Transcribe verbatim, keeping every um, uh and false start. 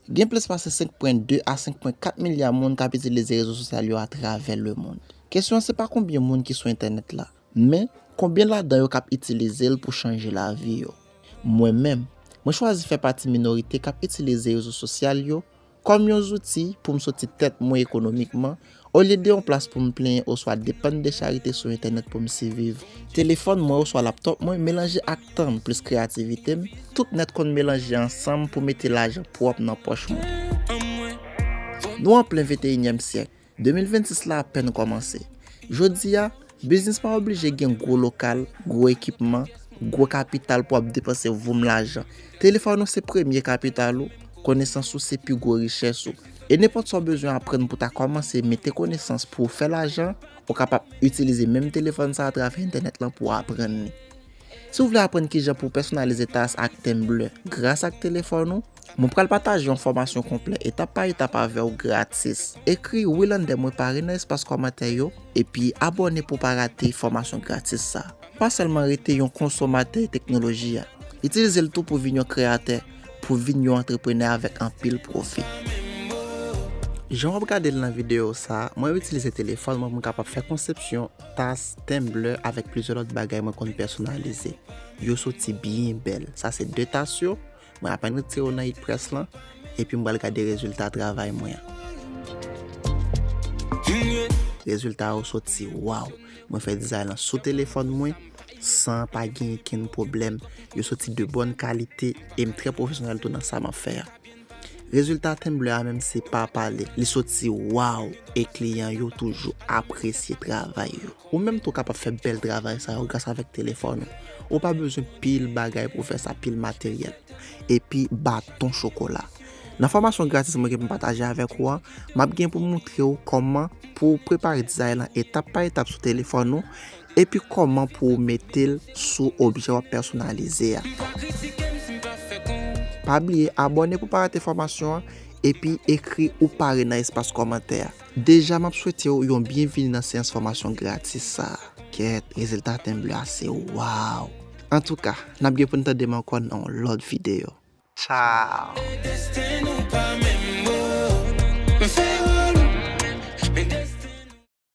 Gen plis pase senk pwen de a senk pwen kat milya moun k ap itilize rezo sosyal yo atravè lemonn. Kesyon an se pa konbyen moun ki sou entènèt la, men konbyen ladan yo k ap itilize l pou chanje lavi yo. Mwen menm, mwen chwazi fè pati minorite k ap itilize rezo sosyal yo kòm yon zouti pou m soti tèt mwen ekonomikman, olye de yon plas pou m plenyen oswa depann de charite sou entènèt pou m siviv. Telefòn mwen oswa laptòp mwen melanje ak tan m plis kreyativite m, tout nèt konn melanje ansanm pou mete lajan pwòp nan pòch mwen. Nou an plen venteyinyèm syèk. De mil vennsis la apèn kòmanse. Jodi a, biznis pa oblije gen gwo lokal, gwo ekipman, gwo kapital pou ap depanse voum lajan. Telefòn ou se premye kapital ou, konesans ou se pi gwo richès ou. E nenpòt sa w bezwen aprann pou ta kòmanse mete konesans pou w fè lajan, ou kapab itilize menm telefòn sa a atravè entènèt lan pou w aprann li. Si w vle aprann kijan pou w pèsonalize tas ak Tumblr gras ak telefòn ou, mwen pral pataje yon fòmasyon konplè etap pa etap avè w gratis. Ekri "Wi" anndan mwen pare nan espas kòmantè yo, epi abòne pou w pa rate fòmasyon gratis sa. Pa sèlman rete yon konsomatè teknoloji a, itilize l tou pou vin yon kreyatè, pou vin yon antreprenè avèk anpil pwofi. Jan w ap gade l nan videyo sa a, mwen itilize telefòn mwen pou m kapab fè konsepsyon tas, Tumblr avèk plizyè lòt bagay mwen konn pèsonalize. Yo soti byen bèl. Sa se de tas yo. Mwen apèn retire yo nan Heat Press lan. Epi m pral gade rezilta travay mwen an. Rezilta yo soti, waw! Mwen fè dizay lan sou telefòn mwen, san pa gen okenn pwoblèm. Yo soti de bòn kalite e m trè pwofesyonèl tou nan sa m ap fè a. Rezilta Tumblr a menm se pa pale, li soti waw e kliyan yo toujou apresye travay yo. Ou menm tou kapab fè bèl travay sa yo gras avèk telefòn ou. Ou pa bezwen pil bagay pou w fè sa, pil materyèl. Epi baton chokola. Nan fòmasyon gratis mwen gen pou m pataje avèk ou an, m ap gen pou m montre w kòman pou w prepare dizay lan etap pa etap sou telefòn ou, epi kòman pou w mete l sou objè w ap pèsonalize a. Pa bliye abòne pou w pa rate fòmasyon an, epi ekri "Ou pare" nan espas kòmantè a. Deja m ap swete w yon byenvini nan seyans fòmasyon gratis sa a. Kèt, rezilta Tumblr a se waw! Antouka, n ap gen pou n tande m ankò nan yon lòt videyo. Tchao!